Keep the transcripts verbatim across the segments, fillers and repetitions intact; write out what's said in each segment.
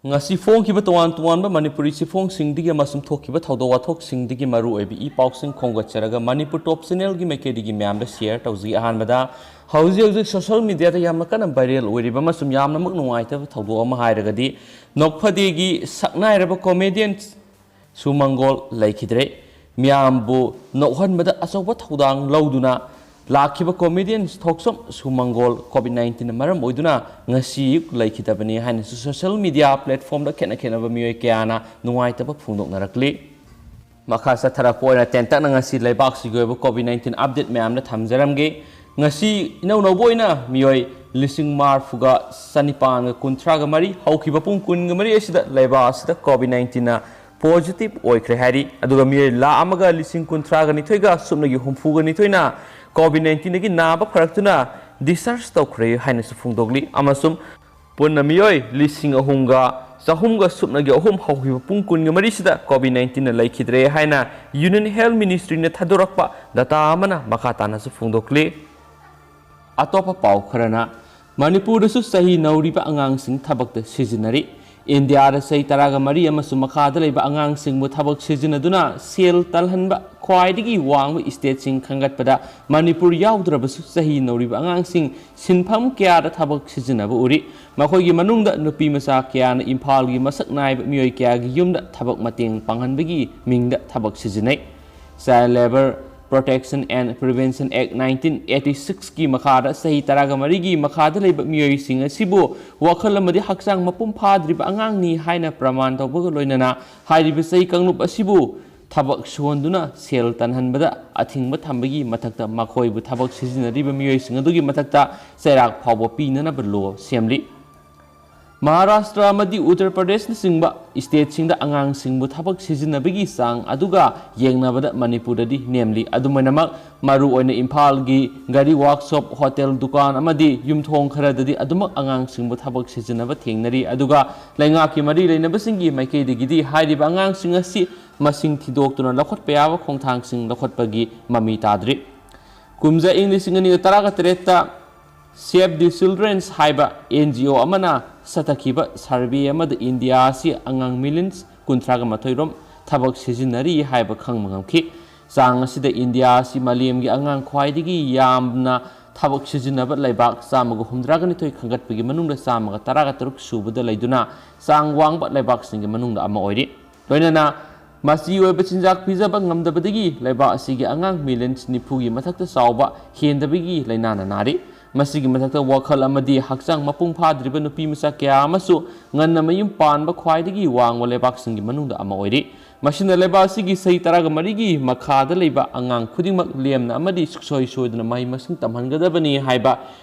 ꯉꯁꯤ ꯐꯣꯡꯈꯤꯕ ꯇꯣꯉꯥꯟ ꯇꯣꯉꯥꯟꯕ ꯃꯅꯤꯄꯨꯔꯤ ꯆꯦꯐꯣꯡꯁꯤꯡꯗꯒꯤ ꯑꯃꯁꯨꯡ ꯊꯣꯛꯈꯤꯕ ꯊꯧꯗꯣꯛ ꯋꯥꯊꯣꯛꯁꯤꯡꯗꯒꯤ ꯃꯔꯨ ꯑꯣꯏꯕ ꯏ ꯄꯥꯎꯁꯤꯡ ꯈꯣꯝꯒꯠꯆꯔꯒ ꯃꯅꯤꯄꯨꯔ ꯇꯣꯞ ꯆꯦꯅꯦꯜꯒꯤ ꯃꯥꯏꯀꯩꯗꯒꯤ ꯃꯌꯥꯝꯗ ꯁꯤꯌꯔ ꯇꯧꯖꯩ꯫ ꯑꯍꯥꯟꯕꯗ ꯍꯧꯖꯤꯛ ꯍꯧꯖꯤꯛ ꯁꯣꯁꯤꯌꯦꯜ ꯃꯤꯗꯤꯌꯥꯗ ꯌꯥꯝꯅ ꯀꯟꯅ ꯚꯥꯏꯔꯦꯜ ꯑꯣꯏꯔꯤꯕ ꯑꯃꯁꯨꯡ ꯌꯥꯝꯅꯃꯛ ꯅꯨꯡꯉꯥꯏꯇꯕ ꯊꯧꯗꯣꯛ ꯑꯃ ꯍꯥꯏꯔꯒꯗꯤ ꯅꯣꯛꯐꯗꯦꯒꯤ ꯁꯛꯅꯥꯏꯔꯕ ꯀꯣꯃꯦꯗꯤꯌꯟ ꯁꯨꯃꯪꯒꯣꯜ ꯂꯩꯈꯤꯗ꯭ꯔꯦ꯫ ꯃꯤꯌꯥꯝꯕꯨ ꯅꯣꯛꯍꯟꯕꯗ ꯑꯆꯧꯕ ꯊꯧꯗꯥꯡ ꯂꯧꯗꯨꯅ ꯂꯥꯛꯈꯤꯕ ꯀꯣꯃꯦꯗꯤꯌꯟ ꯊꯣꯛꯆꯣꯝ ꯁꯨꯃꯪꯒꯣꯜ ꯀꯣꯚꯤꯗ ꯅꯥꯏꯟꯇꯤꯟꯅ ꯃꯔꯝ ꯑꯣꯏꯗꯨꯅ ꯉꯁꯤ ꯑꯌꯨꯛ ꯂꯩꯈꯤꯗꯕꯅꯤ ꯍꯥꯏꯅꯁꯨ ꯁꯣꯁꯤꯌꯦꯜ ꯃꯤꯗꯤꯌꯥ ꯄ꯭ꯂꯦꯠꯐꯣꯝꯗ ꯈꯦꯠꯅ ꯈꯦꯠꯅꯕ ꯃꯤꯑꯣꯏ ꯀꯌꯥꯅ ꯅꯨꯡꯉꯥꯏꯇꯕ ꯐꯣꯡꯗꯣꯛꯅꯔꯛꯂꯤ꯫ ꯃꯈꯥ ꯆꯠꯊꯔꯛꯄ ꯑꯣꯏꯅ ꯇꯦꯟꯇꯛꯅ ꯉꯁꯤ ꯂꯩꯕꯥꯛꯁꯤꯒꯤ ꯑꯣꯏꯕ ꯀꯣꯚꯤꯗ ꯅꯥꯏꯟꯇꯤꯟ ꯑꯞꯗꯦꯠ ꯃꯌꯥꯝꯗ ꯊꯝꯖꯔꯝꯒꯦ꯫ ꯉꯁꯤ ꯏꯅꯧ ꯅꯧꯕ ꯑꯣꯏꯅ ꯃꯤꯑꯣꯏ ꯂꯤꯁꯤꯡ ꯃꯔꯤꯐꯨꯒ ꯆꯅꯤꯄꯥꯟꯒ ꯀꯨꯟꯊ꯭ꯔꯥꯒ ꯃꯔꯤ ꯍꯧꯈꯤꯕ ꯄꯨꯡ ꯀꯨꯟꯒ ꯃꯔꯤ ꯑꯁꯤꯗ ꯂꯩꯕꯥꯛ ꯑꯁꯤꯗ ꯀꯣꯚꯤꯗ ꯅꯥꯏꯟꯇꯤꯟꯅ ꯄꯣꯖꯤꯇꯤꯚ ꯑꯣꯏꯈ꯭ꯔꯦ ꯍꯥꯏꯔꯤ꯫ ꯑꯗꯨꯒ ꯃꯤꯑꯣꯏ ꯂꯥꯈ ꯑꯃꯒ ꯂꯤꯁꯤꯡ ꯀꯨꯟꯊ꯭ꯔꯥꯒ ꯅꯤꯊꯣꯏꯒ ꯁꯨꯞꯅꯒꯤ ꯍꯨꯝꯐꯨꯒ ꯅꯤꯊꯣꯏꯅ ꯀꯣꯚꯤꯗ ꯅꯥꯏꯟꯇꯤꯟꯗꯒꯤ ꯅꯥꯕ ꯐꯔꯛꯇꯨꯅ ꯗꯤꯁꯆꯥꯔꯖ ꯇꯧꯈ꯭ꯔꯦ ꯍꯥꯏꯅꯁꯨ ꯐꯣꯡꯗꯣꯛꯂꯤ꯫ ꯑꯃꯁꯨꯡ ꯄꯨꯟꯅ ꯃꯤꯑꯣꯏ ꯂꯤꯁꯤꯡ ꯑꯍꯨꯝꯒ ꯆꯍꯨꯝꯒ ꯁꯨꯞꯅꯒꯤ ꯑꯍꯨꯝ ꯍꯧꯈꯤꯕ ꯄꯨꯡ ꯀꯨꯟꯒ ꯃꯔꯤꯁꯤꯗ ꯀꯣꯚꯤꯗ ꯅꯥꯏꯟꯇꯤꯟꯅ ꯂꯩꯈꯤꯗ꯭ꯔꯦ ꯍꯥꯏꯅ ꯌꯨꯅꯤꯌꯟ ꯍꯦꯜꯊ ꯃꯤꯅꯤꯁꯇ꯭ꯔꯤꯅ ꯊꯥꯗꯣꯔꯛꯄ ꯗꯇꯥ ꯑꯃꯅ ꯃꯈꯥ ꯇꯥꯅꯁꯨ ꯐꯣꯡꯗꯣꯛꯂꯤ꯫ ꯑꯇꯣꯞꯄ ꯄꯥꯎ ꯈꯔꯅ, ꯃꯅꯤꯄꯨꯔꯗꯁꯨ ꯆꯍꯤ ꯅꯧꯔꯤꯕ ꯑꯉꯥꯡꯁꯤꯡ ꯊꯕꯛꯇ ꯁꯤꯖꯤꯟꯅꯔꯤ꯫ ꯏꯟꯗꯤꯌꯥꯗ ꯆꯍꯤ ꯇꯔꯥꯒ ꯃꯔꯤ ꯑꯃꯁꯨꯡ ꯃꯈꯥꯗ ꯂꯩꯕ ꯑꯉꯥꯡꯁꯤꯡꯕꯨ ꯊꯕꯛ ꯁꯤꯖꯤꯟꯅꯗꯨꯅ ꯁꯦꯜ ꯇꯥꯜꯍꯟꯕ ꯈ꯭ꯋꯥꯏꯗꯒꯤ ꯋꯥꯡꯕ ꯏꯁꯇꯦꯠꯁꯤꯡ ꯈꯟꯒꯠꯄꯗ ꯃꯅꯤꯄꯨꯔ ꯌꯥꯎꯗ꯭ꯔꯕꯁꯨ, ꯆꯍꯤ ꯅꯧꯔꯤꯕ ꯑꯉꯥꯡꯁꯤꯡ ꯁꯤꯟꯐꯝ ꯀꯌꯥꯗ ꯊꯕꯛ ꯁꯤꯖꯤꯟꯅꯕ ꯎꯔꯤ꯫ ꯃꯈꯣꯏꯒꯤ ꯃꯅꯨꯡꯗ ꯅꯨꯄꯤ ꯃꯆꯥ ꯀꯌꯥꯅ ꯏꯝꯐꯥꯜꯒꯤ ꯃꯁꯛ ꯅꯥꯏꯕ ꯃꯤꯑꯣꯏ ꯀꯌꯥꯒꯤ ꯌꯨꯝꯗ ꯊꯕꯛ ꯃꯇꯦꯡ ꯄꯥꯡꯍꯟꯕꯒꯤ ꯃꯤꯡꯗ ꯊꯕꯛ ꯁꯤꯖꯤꯟꯅꯩ꯫ Child Labour Protection and Prevention Act nineteen eighty six ꯀꯤ ꯃꯈꯥꯗ ꯆꯍꯤ ꯇꯔꯥꯒ ꯃꯔꯤꯒꯤ ꯃꯈꯥꯗ ꯂꯩꯕ ꯃꯤꯑꯣꯏꯁꯤꯡ ꯑꯁꯤꯕꯨ ꯋꯥꯈꯜ ꯑꯃꯗꯤ ꯍꯛꯆꯥꯡ ꯃꯄꯨꯡ ꯐꯥꯗ꯭ꯔꯤꯕ ꯑꯉꯥꯡꯅꯤ ꯍꯥꯏꯅ ꯄ꯭ꯔꯃꯥꯟ ꯇꯧꯕꯒ ꯂꯣꯏꯅꯅ ꯍꯥꯏꯔꯤꯕ ꯆꯍꯤ ꯀꯥꯡꯂꯨꯞ ꯑꯁꯤꯕꯨ ꯊꯕꯛ ꯁꯨꯍꯟꯗꯨꯅ ꯁꯦꯜ ꯇꯥꯟꯍꯟꯕꯗ ꯑꯊꯤꯡꯕ ꯊꯝꯕꯒꯤ ꯃꯊꯛꯇ ꯃꯈꯣꯏꯕꯨ ꯊꯕꯛ ꯁꯤꯖꯤꯟꯅꯔꯤꯕ ꯃꯤꯑꯣꯏꯁꯤꯡ ꯑꯗꯨꯒꯤ ꯃꯊꯛꯇ ꯆꯩꯔꯥꯛ ꯐꯥꯎꯕ ꯄꯤꯅꯅꯕ ꯂꯣ ꯁꯦꯝꯂꯤ꯫ ꯃꯍꯥꯔꯥꯁꯇ꯭ꯔ ꯑꯃꯗꯤ ꯎꯠꯇꯔ ꯄ꯭ꯔꯗꯦꯁꯅꯆꯤꯡꯕ ꯏꯁꯇꯦꯠꯁꯤꯡꯗ ꯑꯉꯥꯡꯁꯤꯡꯕꯨ ꯊꯕꯛ ꯁꯤꯖꯤꯟꯅꯕꯒꯤ ꯆꯥꯡ ꯑꯗꯨꯒ ꯌꯦꯡꯅꯕꯗ ꯃꯅꯤꯄꯨꯔꯗꯗꯤ ꯅꯦꯝꯂꯤ꯫ ꯑꯗꯨꯃꯥꯏꯅꯃꯛ, ꯃꯔꯨꯑꯣꯏꯅ ꯏꯝꯐꯥꯜꯒꯤ ꯒꯥꯔꯤ ꯋꯥꯔꯛꯁꯣꯞ, ꯍꯣꯇꯦꯜ, ꯗꯨꯀꯥꯟ ꯑꯃꯗꯤ ꯌꯨꯝꯊꯣꯡ ꯈꯔꯗꯗꯤ ꯑꯗꯨꯃꯛ ꯑꯉꯥꯡꯁꯤꯡꯕꯨ ꯊꯕꯛ ꯁꯤꯖꯤꯟꯅꯕ ꯊꯦꯡꯅꯔꯤ꯫ ꯑꯗꯨꯒ ꯂꯩꯉꯥꯛꯀꯤ ꯃꯔꯤ ꯂꯩꯅꯕꯁꯤꯡꯒꯤ ꯃꯥꯏꯀꯩꯗꯒꯤꯗꯤ ꯍꯥꯏꯔꯤꯕ ꯑꯉꯥꯡꯁꯤꯡ ꯑꯁꯤ ꯃꯁꯤꯡ ꯊꯤꯗꯣꯛꯇꯨꯅ ꯂꯧꯈꯠꯄ ꯌꯥꯕ ꯈꯣꯡꯊꯥꯡꯁꯤꯡ ꯂꯧꯈꯠꯄꯒꯤ ꯃꯃꯤ ꯇꯥꯗ꯭ꯔꯤ꯫ ꯀꯨꯝꯖꯥ ꯏꯪ ꯂꯤꯁꯤꯡ ꯑꯅꯤꯒ ꯇꯔꯥꯒ ꯇꯔꯦꯠꯇ Save the Children's ꯍꯥꯏꯕ N G O ꯑꯃꯅ ꯆꯠꯊꯈꯤꯕ survey ꯑꯃꯗ ꯏꯟꯗꯤꯌꯥ ꯑꯁꯤ ꯑꯉꯥꯡ million ꯀꯨꯟꯊ꯭ꯔꯥꯒ ꯃꯥꯊꯣꯏ ꯔꯣꯝ ꯊꯕꯛ ꯁꯤꯖꯤꯟꯅꯔꯤ ꯍꯥꯏꯕ ꯈꯪꯕ ꯉꯝꯈꯤ꯫ ꯆꯥꯡ ꯑꯁꯤꯗ ꯏꯟꯗꯤꯌꯥ ꯑꯁꯤ ꯃꯥꯂꯦꯝꯒꯤ ꯑꯉꯥꯡ ꯈ꯭ꯋꯥꯏꯗꯒꯤ ꯌꯥꯝꯅ ꯊꯕꯛ ꯁꯤꯖꯤꯟꯅꯕ ꯂꯩꯕꯥꯛ ꯆꯥꯝꯃꯒ ꯍꯨꯝꯗ꯭ꯔꯥꯒ ꯅꯤꯊꯣꯏ ꯈꯟꯒꯠꯄꯒꯤ ꯃꯅꯨꯡꯗ ꯆꯥꯝꯃꯒ ꯇꯔꯥꯒ ꯇꯔꯨꯛ ꯁꯨꯕꯗ ꯂꯩꯗꯨꯅ ꯆꯥꯡ ꯋꯥꯡꯕ ꯂꯩꯕꯥꯛꯁꯤꯡꯒꯤ ꯃꯅꯨꯡꯗ ꯑꯃ ꯑꯣꯏꯔꯤ꯫ ꯂꯣꯏꯅꯅ ꯃꯆꯤ ꯑꯣꯏꯕ ꯆꯤꯟꯖꯥꯛ ꯄꯤꯖꯕ ꯉꯝꯗꯕꯗꯒꯤ ꯂꯩꯕꯥꯛ ꯑꯁꯤꯒꯤ ꯑꯉꯥꯡ million ꯅꯤꯐꯨꯒꯤ ꯃꯊꯛꯇ ꯆꯥꯎꯕ ꯍꯦꯟꯗꯕꯒꯤ ꯂꯥꯏꯅꯥꯅ ꯅꯥꯔꯤ꯫ ꯃꯁꯤꯒꯤ ꯃꯊꯛꯇ ꯋꯥꯈꯜ ꯑꯃꯗꯤ ꯍꯛꯆꯥꯡ ꯃꯄꯨꯡ ꯐꯥꯗ꯭ꯔꯤꯕ ꯅꯨꯄꯤ ꯃꯆꯥ ꯀꯌꯥ ꯑꯃꯁꯨ ꯉꯟꯅ ꯃꯌꯨꯝ ꯄꯥꯟꯕ ꯈ꯭ꯋꯥꯏꯗꯒꯤ ꯋꯥꯡꯕ ꯂꯩꯕꯥꯛꯁꯤꯡꯒꯤ ꯃꯅꯨꯡꯗ ꯑꯃ ꯑꯣꯏꯔꯤ꯫ ꯃꯁꯤꯅ ꯂꯩꯕꯥꯛ ꯑꯁꯤꯒꯤ ꯆꯍꯤ ꯇꯔꯥꯒ ꯃꯔꯤꯒꯤ ꯃꯈꯥꯗ ꯂꯩꯕ ꯑꯉꯥꯡ ꯈꯨꯗꯤꯡꯃꯛ ꯂꯦꯝꯅ ꯑꯃꯗꯤ ꯁꯨꯡꯁꯣꯏ ꯁꯣꯏꯗꯅ ꯃꯍꯩ ꯃꯁꯤꯡ ꯇꯝꯍꯟꯒꯗꯕꯅꯤ ꯍꯥꯏꯕ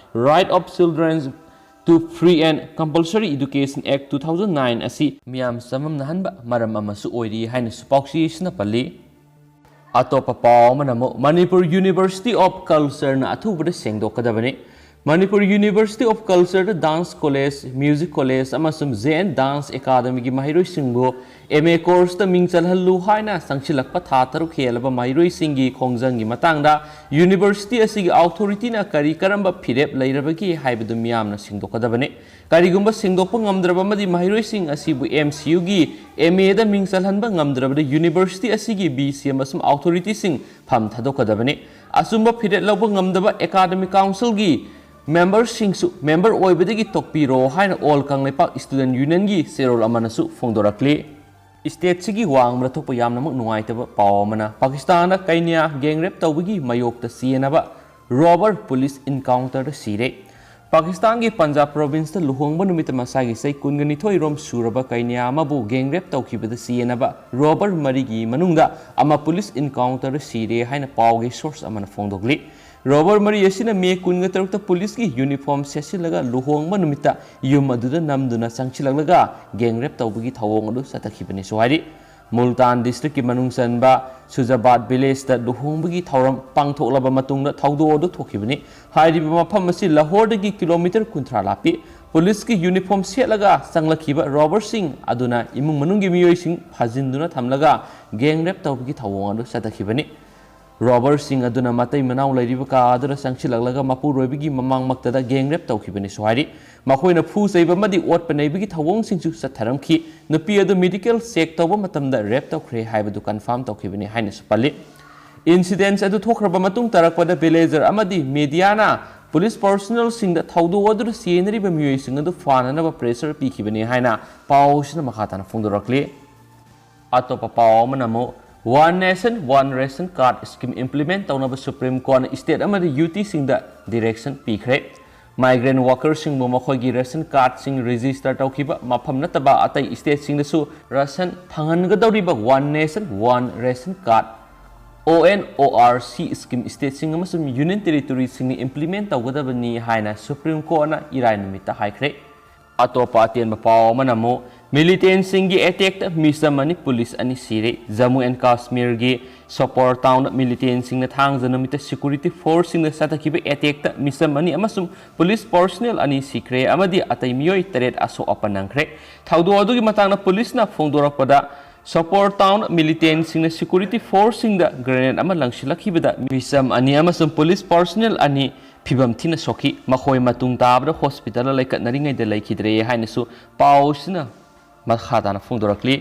Right of Children to Free and Compulsory Education Act two thousand nine ꯑꯁꯤ ꯃꯤꯌꯥꯝ ꯆꯃꯝꯅꯍꯟꯕ ꯃꯔꯝ ꯑꯃꯁꯨ ꯑꯣꯏꯔꯤ ꯍꯥꯏꯅꯁꯨ ꯄꯥꯎꯆꯦ ꯑꯁꯤꯅ ꯄꯜꯂꯤ꯫ ꯑꯇꯣꯞꯄ ꯄꯥꯎ ꯑꯃꯅ ꯑꯃꯨꯛ ꯃꯅꯤꯄꯨꯔ University of Cultureꯅ ꯑꯊꯨꯕꯗ ꯁꯦꯡꯗꯣꯛꯀꯗꯕꯅꯤ꯫ Manipur University of Cultureꯗ dance college, music college ꯑꯃꯁꯨꯡ J N Dance Academyꯒꯤ ꯃꯍꯩꯔꯣꯏꯁꯤꯡꯕꯨ M A courseꯇ ꯃꯤꯡ ꯆꯜꯍꯜꯂꯨ ꯍꯥꯏꯅ ꯆꯪꯁꯤꯜꯂꯛꯄ ꯊꯥ ꯇꯔꯨꯛ ꯍꯦꯜꯂꯕ ꯃꯍꯩꯔꯣꯏꯁꯤꯡꯒꯤ ꯈꯣꯡꯖꯪꯒꯤ ꯃꯇꯥꯡꯗ university ꯑꯁꯤꯒꯤ authorityꯅ ꯀꯔꯤ ꯀꯔꯝꯕ ꯐꯤꯔꯦꯞ ꯂꯩꯔꯕꯒꯦ ꯍꯥꯏꯕꯗꯨ ꯃꯤꯌꯥꯝꯅ ꯁꯦꯡꯗꯣꯛꯀꯗꯕꯅꯤ꯫ ꯀꯔꯤꯒꯨꯝꯕ ꯁꯦꯡꯗꯣꯛꯄ ꯉꯝꯗ꯭ꯔꯕ ꯑꯃꯗꯤ ꯃꯍꯩꯔꯣꯏꯁꯤꯡ ꯑꯁꯤꯕꯨ M C Uꯒꯤ M Aꯗ ꯃꯤꯡ ꯆꯜꯍꯟꯕ ꯉꯝꯗ꯭ꯔꯕꯗꯤ university ꯑꯁꯤꯒꯤ V C ꯑꯃꯁꯨꯡ authorityꯁꯤꯡ ꯐꯝ ꯊꯥꯗꯣꯛꯀꯗꯕꯅꯤ꯫ ꯑꯆꯨꯝꯕ ꯐꯤꯔꯦꯞ ꯂꯧꯕ ꯉꯝꯗꯕ academic councilꯒꯤ memberꯁꯤꯡꯁꯨ member ꯑꯣꯏꯕꯗꯒꯤ ꯇꯣꯛꯄꯤꯔꯣ ꯍꯥꯏꯅ All ꯀꯪꯂꯩꯄꯥꯛ Student Unionꯒꯤ ꯆꯦꯔꯣꯜ ꯑꯃꯅꯁꯨ ꯐꯣꯡꯗꯣꯔꯛꯂꯤ꯫ Stateꯁꯤꯒꯤ ꯋꯥꯡꯃꯗ ꯊꯣꯛꯄ ꯌꯥꯝꯅꯃꯛ ꯅꯨꯡꯉꯥꯏꯇꯕ ꯄꯥꯎ ꯑꯃꯅ ꯄꯥꯀꯤꯁꯇꯥꯟꯗ ꯀꯩꯅ꯭ꯌꯥ gang rape ꯇꯧꯕꯒꯤ ꯃꯥꯌꯣꯛꯇ ꯆꯦꯟꯅꯕ robber police encounterꯗ ꯁꯤꯔꯦ꯫ ꯄꯥꯀꯤꯁꯇꯥꯟꯒꯤ ꯄꯟꯖꯥꯕ provinceꯇ ꯂꯨꯍꯣꯡꯕ ꯅꯨꯃꯤꯠꯇ ꯃꯁꯥꯒꯤ ꯆꯍꯤ ꯀꯨꯟꯒ ꯅꯤꯊꯣꯏ ꯔꯣꯝ ꯁꯨꯔꯕ ꯀꯩꯅ꯭ꯌꯥ ꯑꯃꯕꯨ gang rape ꯇꯧꯈꯤꯕꯗ ꯆꯦꯟꯅꯕ robber ꯃꯔꯤꯒꯤ ꯃꯅꯨꯡꯗ ꯑꯃ police encounterꯗ ꯁꯤꯔꯦ ꯍꯥꯏꯅ ꯄꯥꯎꯒꯤ source ꯑꯃꯅ ꯐꯣꯡꯗꯣꯛꯂꯤ꯫ Robber ꯃꯔꯤ ꯑꯁꯤꯅ May ꯀꯨꯟꯒ ꯇꯔꯨꯛꯇ policeꯀꯤ uniform ꯁꯦꯠꯆꯤꯜꯂꯒ ꯂꯨꯍꯣꯡꯕ ꯅꯨꯃꯤꯠꯇ ꯌꯨꯝ ꯑꯗꯨꯗ ꯅꯝꯗꯨꯅ ꯆꯪꯁꯤꯜꯂꯛꯂꯒ gang rape ꯇꯧꯕꯒꯤ ꯊꯧꯑꯣꯡ ꯑꯗꯨ ꯆꯠꯊꯈꯤꯕꯅꯤꯁꯨ ꯍꯥꯏꯔꯤ꯫ ꯃꯨꯜꯇꯥꯟ districtꯀꯤ ꯃꯅꯨꯡ ꯆꯟꯕ ꯁꯨꯖꯥꯕꯥꯗ villageꯇ ꯂꯨꯍꯣꯡꯕꯒꯤ ꯊꯧꯔꯝ ꯄꯥꯡꯊꯣꯛꯂꯕ ꯃꯇꯨꯡꯗ ꯊꯧꯗꯣꯛ ꯑꯗꯨ ꯊꯣꯛꯈꯤꯕꯅꯤ꯫ ꯍꯥꯏꯔꯤꯕ ꯃꯐꯝ ꯑꯁꯤ ꯂꯥꯍꯣꯔꯗꯒꯤ kilometre ꯀꯨꯟꯊ꯭ꯔꯥ ꯂꯥꯞꯄꯤ꯫ Policeꯀꯤ uniform ꯁꯦꯠꯂꯒ ꯆꯪꯂꯛꯈꯤꯕ robberꯁꯤꯡ ꯑꯗꯨꯅ ꯏꯃꯨꯡ ꯃꯅꯨꯡꯒꯤ ꯃꯤꯑꯣꯏꯁꯤꯡ ꯐꯥꯖꯤꯟꯗꯨꯅ ꯊꯝꯂꯒ gang rape ꯇꯧꯕꯒꯤ ꯊꯧꯑꯣꯡ ꯑꯗꯨ ꯆꯠꯊꯈꯤꯕꯅꯤ꯫ ꯔꯣꯕꯔꯁꯤꯡ ꯑꯗꯨꯅ ꯃꯇꯩ ꯃꯅꯥꯎ ꯂꯩꯔꯤꯕ ꯀꯥ ꯑꯗꯨꯗ ꯆꯪꯁꯤꯜꯂꯛꯂꯒ ꯃꯄꯨꯔꯣꯏꯕꯒꯤ ꯃꯃꯥꯡꯃꯛꯇꯗ ꯒꯦꯡ ꯔꯦꯞ ꯇꯧꯈꯤꯕꯅꯤꯁꯨ ꯍꯥꯏꯔꯤ꯫ ꯃꯈꯣꯏꯅ ꯐꯨ ꯆꯩꯕ ꯑꯃꯗꯤ ꯑꯣꯠꯄ ꯅꯩꯕꯒꯤ ꯊꯧꯑꯣꯡꯁꯤꯡꯁꯨ ꯆꯠꯊꯔꯝꯈꯤ꯫ ꯅꯨꯄꯤ ꯑꯗꯨ ꯃꯦꯗꯤꯀꯦꯜ ꯆꯦꯛ ꯇꯧꯕ ꯃꯇꯝꯗ ꯔꯦꯞ ꯇꯧꯈ꯭ꯔꯦ ꯍꯥꯏꯕꯗꯨ ꯀꯟꯐꯥꯔꯝ ꯇꯧꯈꯤꯕꯅꯤ ꯍꯥꯏꯅꯁꯨ ꯄꯜꯂꯤ꯫ ꯏꯟꯁꯤꯗꯦꯟꯁ ꯑꯗꯨ ꯊꯣꯛꯈ꯭ꯔꯕ ꯃꯇꯨꯡ ꯇꯥꯔꯛꯄꯗ ꯚꯤꯂꯦꯖꯔ ꯑꯃꯗꯤ ꯃꯦꯗꯤꯌꯥꯅ ꯄꯨꯂꯤꯁ ꯄꯔꯁꯣꯅꯦꯜꯁꯤꯡꯗ ꯊꯧꯗꯣꯛ ꯑꯗꯨꯗ ꯆꯦꯟꯅꯔꯤꯕ ꯃꯤꯑꯣꯏꯁꯤꯡ ꯑꯗꯨ ꯐꯥꯅꯅꯕ ꯄ꯭ꯔꯦꯁꯔ ꯄꯤꯈꯤꯕꯅꯤ ꯍꯥꯏꯅ ꯄꯥꯎꯁꯤꯅ ꯃꯈꯥ ꯇꯥꯅ ꯐꯣꯡꯗꯣꯔꯛꯂꯤ꯫ ꯑꯇꯣꯞꯄ ꯄꯥꯎ ꯑꯃꯅ ꯑꯃꯨꯛ One Nation One Ration Card Scheme implement ꯇꯧꯅꯕ ꯁꯨꯄ꯭ꯔꯤꯝ ꯀꯣꯔꯠꯅ ꯁ꯭ꯇꯦꯠ ꯑꯃꯗꯤ ꯌꯨꯇꯤꯁꯤꯡꯗ ꯗꯤꯔꯦꯛꯁꯟ ꯄꯤꯈ꯭ꯔꯦ꯫ ꯃꯥꯏꯒ꯭ꯔꯦꯟ ꯋꯥꯀꯔꯁꯤꯡꯕꯨ ꯃꯈꯣꯏꯒꯤ ꯔꯦꯁꯟ ꯀꯥꯔꯗꯁꯤꯡ ꯔꯦꯖꯤꯁꯇꯔ ꯇꯧꯈꯤꯕ ꯃꯐꯝ ꯅꯠꯇꯕ ꯑꯇꯩ ꯁ꯭ꯇꯦꯠꯁꯤꯡꯗꯁꯨ ration ꯐꯪꯍꯟꯒꯗꯧꯔꯤꯕ One Nation One Ration Card, O N O R C scheme ꯁ꯭ꯇꯦꯠꯁꯤꯡ ꯑꯃꯁꯨꯡ ꯌꯨꯅꯤꯌꯟ ꯇꯦꯔꯤꯇꯣꯔꯤꯁꯤꯡꯅ ꯏꯝꯄ꯭ꯂꯤꯃꯦꯟ ꯇꯧꯒꯗꯕꯅꯤ ꯍꯥꯏꯅ ꯁꯨꯄ꯭ꯔꯤꯝ ꯀꯣꯔꯠꯅ ꯏꯔꯥꯏ ꯅꯨꯃꯤꯠꯇ ꯍꯥꯏꯈ꯭ꯔꯦ꯫ ꯑꯇꯣꯞꯄ ꯑꯇꯦꯟꯕ ꯄꯥꯎ ꯑꯃꯅ ꯑꯃꯨꯛ ꯃꯤꯂꯤꯇꯦꯟꯁꯤꯡꯒꯤ ꯑꯦꯇꯦꯛꯇ ꯃꯤꯆꯝ ꯑꯅꯤ ꯄꯨꯂꯤꯁ ꯑꯅꯤ ꯁꯤꯔꯦ꯫ ꯖꯝꯃꯨ ꯑꯦꯟ ꯀꯥꯁꯃꯤꯔꯒꯤ ꯁꯣꯄꯣꯔ ꯇꯥꯎꯟꯗ ꯃꯤꯂꯤꯇꯦꯟꯁꯤꯡꯅ ꯊꯥꯡꯖ ꯅꯨꯃꯤꯠꯇ ꯁꯦꯀꯨꯔꯤꯇꯤ ꯐꯣꯔꯁꯁꯤꯡꯅ ꯆꯠꯊꯈꯤꯕ ꯑꯦꯇꯦꯛꯇ ꯃꯤꯆꯝ ꯑꯅꯤ ꯑꯃꯁꯨꯡ ꯄꯨꯂꯤꯁ ꯄꯔꯁꯣꯅꯦꯜ ꯑꯅꯤ ꯁꯤꯈ꯭ꯔꯦ ꯑꯃꯗꯤ ꯑꯇꯩ ꯃꯤꯑꯣꯏ ꯇꯔꯦꯠ ꯑꯁꯣꯛ ꯑꯄꯟ ꯅꯪꯈ꯭ꯔꯦ꯫ ꯊꯧꯗꯣꯛ ꯑꯗꯨꯒꯤ ꯃꯇꯥꯡꯗ ꯄꯨꯂꯤꯁꯅ ꯐꯣꯡꯗꯣꯔꯛꯄꯗ, ꯁꯣꯄꯣꯔ ꯇꯥꯎꯟ ꯃꯤꯂꯤꯇꯦꯟꯁꯤꯡꯅ ꯁꯦꯀꯨꯔꯤꯇꯤ ꯐꯣꯔꯁꯁꯤꯡꯗ ꯒ꯭ꯔꯦꯅꯦꯗ ꯑꯃ ꯂꯪꯁꯤꯜꯂꯛꯈꯤꯕꯗ ꯃꯤꯆꯝ ꯑꯅꯤ ꯑꯃꯁꯨꯡ ꯄꯨꯂꯤꯁ ꯄꯔꯁꯣꯅꯦꯜ ꯑꯅꯤ ꯐꯤꯕꯝ ꯊꯤꯅ ꯁꯣꯛꯈꯤ꯫ ꯃꯈꯣꯏ ꯃꯇꯨꯡ ꯇꯥꯕꯗ ꯍꯣꯁꯄꯤꯇꯥꯜꯗ ꯂꯩꯈꯠꯅꯔꯤꯉꯩꯗ ꯂꯩꯈꯤꯗ꯭ꯔꯦ ꯍꯥꯏꯅꯁꯨ ꯄꯥꯎꯁꯤꯅ ꯃꯈꯥ ꯇꯥꯅ ꯐꯣꯡꯗꯣꯔꯛꯂꯤ꯫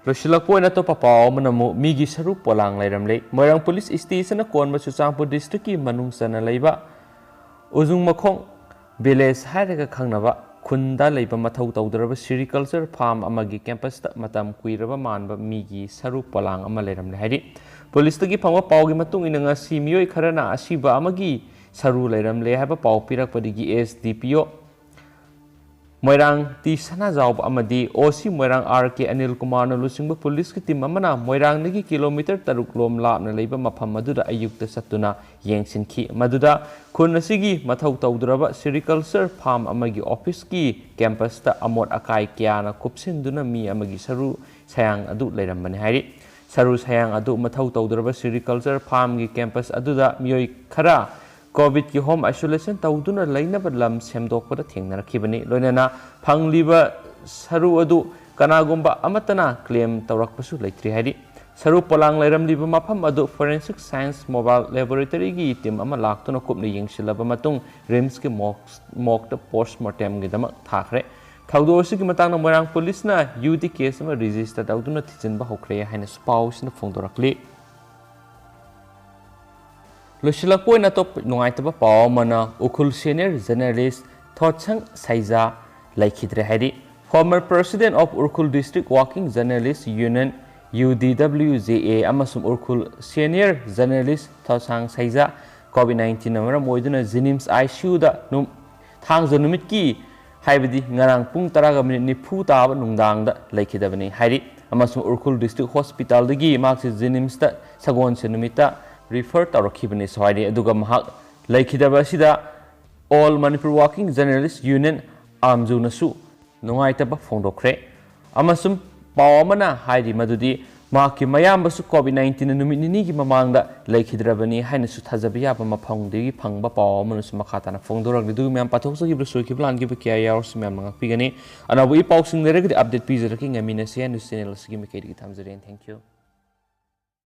ꯂꯣꯏꯁꯤꯜꯂꯛꯄ ꯑꯣꯏꯅ ꯑꯇꯣꯞꯄ ꯄꯥꯎ ꯑꯃꯅ ꯑꯃꯨꯛ ꯃꯤꯒꯤ ꯁꯔꯨ ꯄꯣꯂꯥꯡ ꯂꯩꯔꯝꯂꯦ꯫ ꯃꯣꯏꯔꯥꯡ ꯄꯨꯂꯤꯁ ꯁ꯭ꯇꯦꯁꯟꯅ ꯀꯣꯟꯕ ꯆꯨꯔꯆꯥꯟꯄꯨꯔ ꯗꯤꯁꯇ꯭ꯔꯤꯛꯀꯤ ꯃꯅꯨꯡ ꯆꯟꯅ ꯂꯩꯕ ꯎꯖꯨꯡ ꯃꯈꯣꯡ ꯚꯤꯂꯦꯖ ꯍꯥꯏꯔꯒ ꯈꯪꯅꯕ ꯈꯨꯟꯗ ꯂꯩꯕ ꯃꯊꯧ ꯇꯧꯗ꯭ꯔꯕ ꯁꯤꯔꯤꯀꯜꯆꯔ ꯐꯥꯔꯝ ꯑꯃꯒꯤ ꯀꯦꯝꯄꯁꯇ ꯃꯇꯝ ꯀꯨꯏꯔꯕ ꯃꯥꯟꯕ ꯃꯤꯒꯤ ꯁꯔꯨ ꯄꯣꯂꯥꯡ ꯑꯃ ꯂꯩꯔꯝꯂꯦ ꯍꯥꯏꯔꯤ꯫ ꯄꯨꯂꯤꯁꯇꯒꯤ ꯐꯪꯕ ꯄꯥꯎꯒꯤ ꯃꯇꯨꯡ ꯏꯟꯅ ꯉꯁꯤ ꯃꯤꯑꯣꯏ ꯈꯔꯅ ꯑꯁꯤꯕ ꯑꯃꯒꯤ ꯁꯔꯨ ꯂꯩꯔꯝꯂꯦ ꯍꯥꯏꯕ ꯄꯥꯎ ꯄꯤꯔꯛꯄꯗꯒꯤ ꯑꯦꯁ ꯗꯤ ꯄꯤ ꯑꯣ ꯃꯣꯏꯔꯥꯡ ꯇꯤ ꯁꯅꯥꯖꯥꯎꯕ ꯑꯃꯗꯤ ꯑꯣ ꯁꯤ ꯃꯣꯏꯔꯥꯡ ꯑꯥꯔ ꯀꯦ ꯑꯅꯤꯜ ꯀꯨꯃꯥꯔꯅ ꯂꯨꯆꯤꯡꯕ ꯄꯨꯂꯤꯁꯀꯤ ꯇꯤꯝ ꯑꯃꯅ ꯃꯣꯏꯔꯥꯡꯗꯒꯤ ꯀꯤꯂꯣꯃꯤꯇꯔ ꯇꯔꯨꯛ ꯂꯣꯝ ꯂꯥꯞꯅ ꯂꯩꯕ ꯃꯐꯝ ꯑꯗꯨꯗ ꯑꯌꯨꯛꯇ ꯆꯠꯇꯨꯅ ꯌꯦꯡꯁꯤꯟꯈꯤ꯫ ꯃꯗꯨꯗ ꯈꯨꯟ ꯑꯁꯤꯒꯤ ꯃꯊꯧ ꯇꯧꯗ꯭ꯔꯕ ꯁꯤꯔꯤꯀꯜꯆꯔ ꯐꯥꯔꯝ ꯑꯃꯒꯤ ꯑꯣꯐꯤꯁꯀꯤ ꯀꯦꯝꯄꯁꯇ ꯑꯃꯣꯠ ꯑꯀꯥꯏ ꯀꯌꯥꯅ ꯀꯨꯞꯁꯤꯟꯗꯨꯅ ꯃꯤ ꯑꯃꯒꯤ ꯁꯔꯨ ꯁꯌꯥꯡ ꯑꯗꯨ ꯂꯩꯔꯝꯕꯅꯤ ꯍꯥꯏꯔꯤ꯫ ꯁꯔꯨ ꯁꯌꯥꯡ ꯑꯗꯨ ꯃꯊꯧ ꯇꯧꯗ꯭ꯔꯕ ꯁꯤꯔꯤꯀꯜꯆꯔ ꯐꯥꯔꯝꯒꯤ ꯀꯦꯝꯄꯁ ꯑꯗꯨꯗ ꯃꯤꯑꯣꯏ ꯈꯔ ꯀꯣꯚꯤꯗꯀꯤ ꯍꯣꯝ ꯑꯥꯏꯁꯣꯂꯦꯁꯟ ꯇꯧꯗꯨꯅ ꯂꯩꯅꯕ ꯂꯝ ꯁꯦꯝꯗꯣꯛꯄꯗ ꯊꯦꯡꯅꯔꯛꯈꯤꯕꯅꯤ꯫ ꯂꯣꯏꯅꯅ ꯐꯪꯂꯤꯕ ꯁꯔꯨ ꯑꯗꯨ ꯀꯅꯥꯒꯨꯝꯕ ꯑꯃꯠꯇꯅ ꯀ꯭ꯂꯦꯝ ꯇꯧꯔꯛꯄꯁꯨ ꯂꯩꯇ꯭ꯔꯤ ꯍꯥꯏꯔꯤ꯫ ꯁꯔꯨ ꯄꯣꯂꯥꯡ ꯂꯩꯔꯝꯂꯤꯕ ꯃꯐꯝ ꯑꯗꯨ Forensic Science Mobile Laboratoryꯒꯤ team ꯑꯃ ꯂꯥꯛꯇꯨꯅ ꯀꯨꯞꯅ ꯌꯦꯡꯁꯤꯜꯂꯕ ꯃꯇꯨꯡ RIMSꯀꯤ morgueꯗ post mortemꯒꯤꯗꯃꯛ ꯊꯥꯈ꯭ꯔꯦ꯫ ꯊꯧꯗꯣꯛ ꯑꯁꯤꯒꯤ ꯃꯇꯥꯡꯗ ꯃꯣꯏꯔꯥꯡ ꯄꯨꯂꯤꯁꯅ UT case ꯑꯃ register ꯇꯧꯗꯨꯅ ꯊꯤꯖꯤꯟꯕ ꯍꯧꯈ꯭ꯔꯦ ꯍꯥꯏꯅꯁꯨ ꯄꯥꯎ ꯑꯁꯤꯅ ꯐꯣꯡꯗꯣꯔꯛꯂꯤ꯫ ꯂꯣꯏꯁꯤꯜꯂꯛꯄ ꯑꯣꯏꯅ ꯑꯇꯣꯞꯄ ꯅꯨꯡꯉꯥꯏꯇꯕ ꯄꯥꯎ ꯑꯃꯅ ꯎꯈ꯭ꯔꯨꯜ senior journalist ꯊꯣꯠꯁꯪ ꯁꯩꯖꯥ ꯂꯩꯈꯤꯗ꯭ꯔꯦ ꯍꯥꯏꯔꯤ꯫ Former president of Ukhrul District Working Journalist Union, UDWJA, ꯑꯃꯁꯨꯡ Ukhrul senior journalist ꯊꯣꯠꯁꯥꯡ ꯁꯩꯖꯥ COVID nineteen ꯃꯔꯝ ꯑꯣꯏꯗꯨꯅ JNIMS ICUꯗ ꯅꯨ-, ꯊꯥꯡꯖ ꯅꯨꯃꯤꯠꯀꯤ, ꯍꯥꯏꯕꯗꯤ ꯉꯔꯥꯡ ꯄꯨꯡ ꯇꯔꯥꯒ minute ꯅꯤꯐꯨ ꯇꯥꯕ ꯅꯨꯡꯗꯥꯡꯗ ꯂꯩꯈꯤꯗꯕꯅꯤ ꯍꯥꯏꯔꯤ꯫ ꯑꯃꯁꯨꯡ ꯎꯈ꯭ꯔꯨꯜ district hospitalꯗꯒꯤ ꯃꯍꯥꯛꯁꯤ JNIMSꯇ ꯁꯒꯣꯜꯁꯦꯟ ꯅꯨꯃꯤꯠꯇ refer ꯇꯧꯔꯛꯈꯤꯕꯅꯤꯁꯨ ꯍꯥꯏꯔꯤ꯫ ꯑꯗꯨꯒ ꯃꯍꯥꯛ ꯂꯩꯈꯤꯗꯕ ꯑꯁꯤꯗ All Manipur Working Journalist Union, AMJUꯅꯁꯨ ꯅꯨꯡꯉꯥꯏꯇꯕ ꯐꯣꯡꯗꯣꯛꯈ꯭ꯔꯦ꯫ ꯑꯃꯁꯨꯡ ꯄꯥꯎ ꯑꯃꯅ ꯍꯥꯏꯔꯤ ꯃꯗꯨꯗꯤ ꯃꯍꯥꯛꯀꯤ ꯃꯌꯥꯝꯕꯁꯨ COVID nineteen ꯅꯨꯃꯤꯠ ꯅꯤꯅꯤꯒꯤ ꯃꯃꯥꯡꯗ ꯂꯩꯈꯤꯗ꯭ꯔꯕꯅꯤ ꯍꯥꯏꯅꯁꯨ ꯊꯥꯖꯕ ꯌꯥꯕ ꯃꯐꯝꯗꯒꯤ ꯐꯪꯕ ꯄꯥꯎ ꯑꯃꯅꯁꯨ ꯃꯈꯥ ꯇꯥꯅ ꯐꯣꯡꯗꯣꯔꯛꯂꯤ꯫ ꯑꯗꯨꯒ ꯃꯌꯥꯝ ꯄꯥꯊꯣꯛꯆꯈꯤꯕ ꯁꯣꯏꯈꯤꯕ ꯂꯥꯟꯈꯤꯕ ꯀꯌꯥ ꯌꯥꯎꯔꯁꯨ ꯃꯌꯥꯝꯅ ꯉꯥꯛꯄꯤꯒꯅꯤ꯫ ꯑꯅꯧꯕ ꯏ ꯄꯥꯎꯁꯤꯡ ꯂꯩꯔꯒꯗꯤ update ꯄꯤꯖꯔꯛꯀꯦ꯫ ꯉꯥꯏꯃꯤꯟꯅꯁꯤ ꯍꯥꯏꯅ channel ꯑꯁꯤꯒꯤ ꯃꯥꯏꯀꯩꯗꯒꯤ ꯊꯝꯖꯔꯦ꯫ Thank you꯫